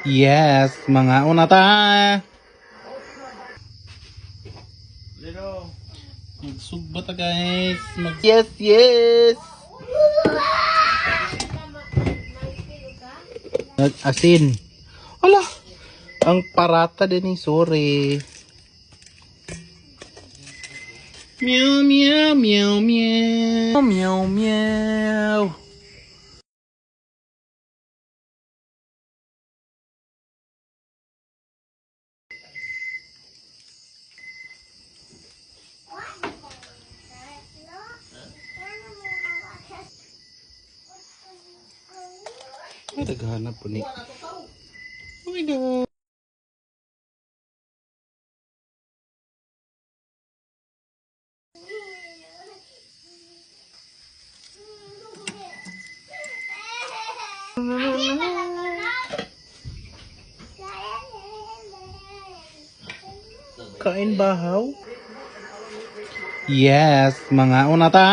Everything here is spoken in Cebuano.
Yes, mga una ta. Lino. Magsugba ta, guys. Yes, yes. Nag-asin. Ala, ang parata din eh, sorry. Meow, meow, meow, meow. Meow, meow. Ay, naghahanap po ni. Oh my God. Kain bahaw? Yes, mga una ta.